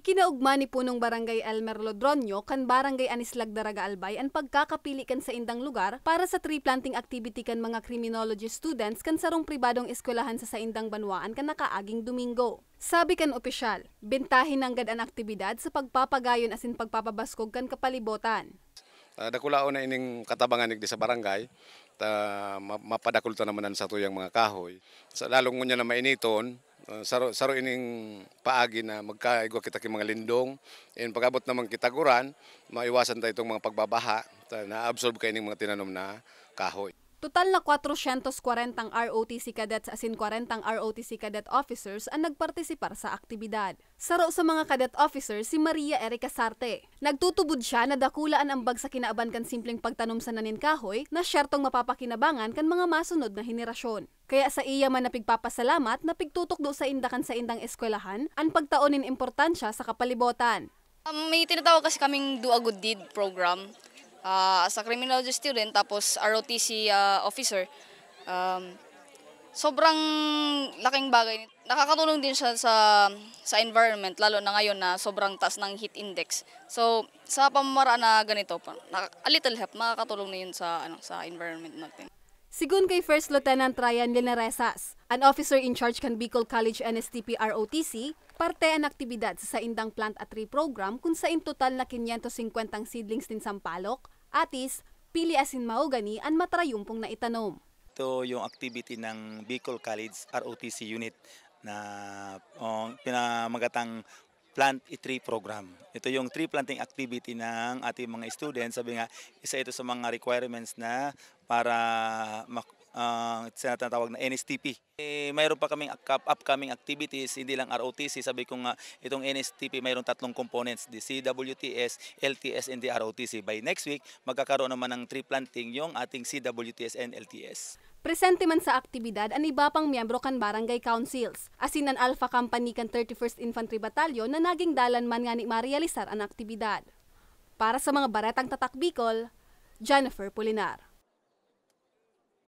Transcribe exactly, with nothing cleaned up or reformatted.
Kinaugma ni Punong Barangay Elmer Lodronio kan Barangay Anislag, Daraga, Albay an pagkakapili kan saindang lugar para sa tree planting activity kan mga criminology students kan sarong pribadong eskwelahan sa saindang banwaan kan nakaaging Domingo. Sabi kan opisyal, bentahe nanggad an aktibidad sa pagpapagayon asin pagpapabaskog kan kapalibotan. Ah, dakulaon na ining katabangan digdi sa barangay, ta ma mapadakul ta naman an satuyang mga kahoy. Sa lalong ngunyan na mainiton, ah, saro saro ining paagi na magkaigwa kita ki mga lindong. And pag-abot naman ki tag-uran, maiwasan ta itong mga pagbabaha, ta na-absorb kaining mga tinanom na kahoy. Total na kwatrosyentos kwarentang R O T C cadets asin kwarentang R O T C cadet officers an nagpartisipar sa aktibidad. Saro sa mga cadet officers si Maria Erica Sarte. Nagtutubod siya na dakula an ambag sa kinaban kan simpleng pagtanom sana nin kahoy na siyertong mapapakinabangan kan mga masunod na henerasyon. Kaya saiya man na pigpapasalamat na pigtutukdo sainda kan saindang eskwelahan an pagtao nin importansya sa kapalibotan. Um, may tinatawag kasi kaming Do a Good Deed program. Ah, as a criminology student, tapos R O T C, ah, officer. Um, sobrang laking bagay. Nakakatulong din siya sa, sa environment, lalo na ngayon na sobrang taas ng heat index. So, sa pamamaraan na ganito, pa- na, a little help, makakatulong na yun sa, ano, sa environment natin. Sigon kay First Lieutenant Ryan Linaresas, an officer in charge kan Bicol College N S T P R O T C, parte an aktibidad sa saindang Plant a Tree program, kun sain total na kinyentos singkwentang seedlings nin sampalok, atis, pili asin mahogany an matrayumpong naitanom. Ito yung activity ng Bicol College R O T C unit na, oh, pinamagatang Plant a Tree program. Ito yung tree planting activity ng ating mga students. Sabi nga, isa ito sa mga requirements na para mak-, ah, sa tinatawag na N S T P. Eh, mayroon pa kaming ak-, upcoming activities, hindi lang R O T C. Sabi ko nga, itong N S T P, mayroong tatlong components, the C W T S, L T S, and the R O T C. By next week, magkakaroon naman ng tree planting yung ating C W T S and L T S. Presente man sa aktibidad an iba pang miyembro kan barangay councils, asin an Alpha Company kan thirty-first Infantry Battalion na naging dalan man ngani marealisar an aktibidad. Para sa mga Baretang Tatak Bicol, Jennifer Polinar.